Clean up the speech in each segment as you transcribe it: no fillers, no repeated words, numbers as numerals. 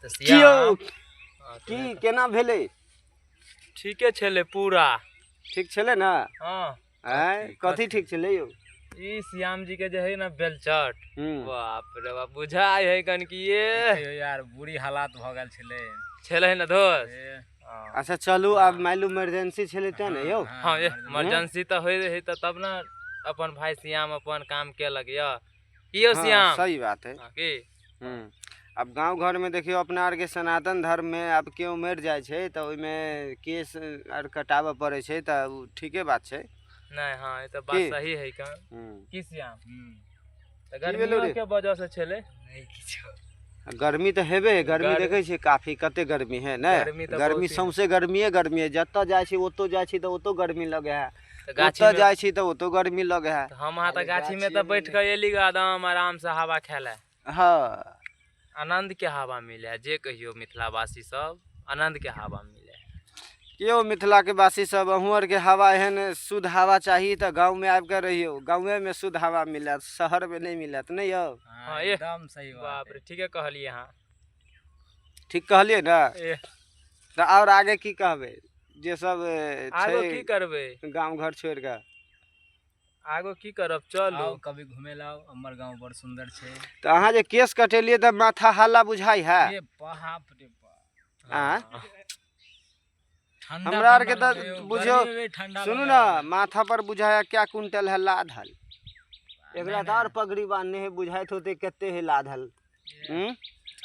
तऽ की यौ श्याम हँ, की केना भेलै? ठीके छलै पूरा। ठीक छलै ने? हँ। आँय, कथी ठीक छलै यौ? ई श्याम जी के जे है ने बेलचट, हूँ, बाप रे बाप, बुझाइ है कन कि ये कहियो यार बुरी हालात भऽ गेल छलै। छलै ने दोस्त? ए, हँ। अच्छा चलू, आब मानि लू इमरजेंसी छलै तें ने यौ। हँ, इमरजेंसी तऽ होइ रहै तऽ तब ने अपन भाई श्याम अपन काम केलक यऽ। की यौ हँ, श्याम? सही बात है। हँ, की हूँ, आब गाँव घरमे देखियौ, अपना आरके सनातन धर्ममे आब केओ मरि जाइ छै तऽ ओहिमे केश आर कटाबऽ पड़ै छै, तऽ ओ ठीके बात छै। नहि, हँ, ई तऽ बात की? सही है कन। हूँ। की श्याम? हूँ। तऽ की भेलौ गर्मियो रे? के वजह से छलै। नहि किछो। गर्मी तऽ हेबे है, गर्मी देखै छियै काफी, कते गर्मी है ने? गर्मी तऽ गर्मी बहुत है। सौंसे गर्मिए गर्मी है। जतऽ जाइ छी ओतौ जाइ छी तऽ ओतौ गर्मी लगै है। तऽ गाछी ओतऽ मे जाइ छी तऽ ओतौ गर्मी लगै है। तऽ हम अहाँ तऽ खाली गाछी मे तऽ गाछिए मे बैठ कऽ एली ग एकदम आराम से हवा खाय लए। हँ। आनंद के हवा मिले है, जे कहियो मिथिलावासी सब आनंद के हवा मिले है। यौ मिथिलाके वासी सब, अहूँ आरके हवा एहन शुद्ध हवा चाही तऽ गाँवमे आबि कऽ रहियौ, गाँवेमे शुद्ध हवा मिलत, शहरमे नहि मिलत। नहि यौ? हँ, हँ, ए, एकदम सही बात बाप है। रे, ठीके कहलियै अहाँ। ठीक कहलियै ने? ए। तऽ आओर आगे की कहबै जे सब आगो छै की करबै? गाँव घर छोड़ि कऽ आगो की करब, चलू। आउ कभी घुमे लाओ, हमर गाँव बड़ सुन्दर छै। तऽ अहाँ जे केश कटेलियै तऽ माथा हल्ला बुझाइ है? ए बाप रे बाप। आँय? हँ। ठंडा हमरा आरके ठंडा तऽ लगै यौ, बुझियौ, गर्मी मे भी ठंडा सुनू लगै ने, है। माथा पर बुझाइ है क्या कुंटल है लाधल। एकरा नहीं, तऽ आओर नहीं। पगड़ी बान्हने है, बुझाइत होते कते है लाधल। ए, हूँ?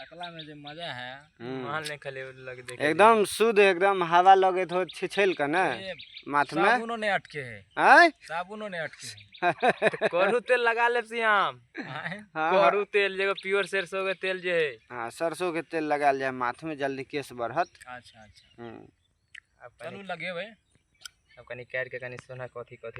अकला में जे मजा है। हूँ। माल नहि खाली लग देखे। एकदम शुद्ध एकदम हवा लगैत हो छिछैल कऽ ने ए, माथमे। साबुनो नहीं अटके है। आँय? साबुनो नहीं अटके है। करू तेल लगा लेब श्याम। आँय? हँ। करू तेल जे प्योर सरसों के तेल जे है। हँ, सरसों के तेल लगायल जाय माथमे, जल्दी केश बढ़त। अच्छा अच्छा। हूँ। आब चलू कनि लगेबै। आब कनि काटि के कनि सोना कथी कथी।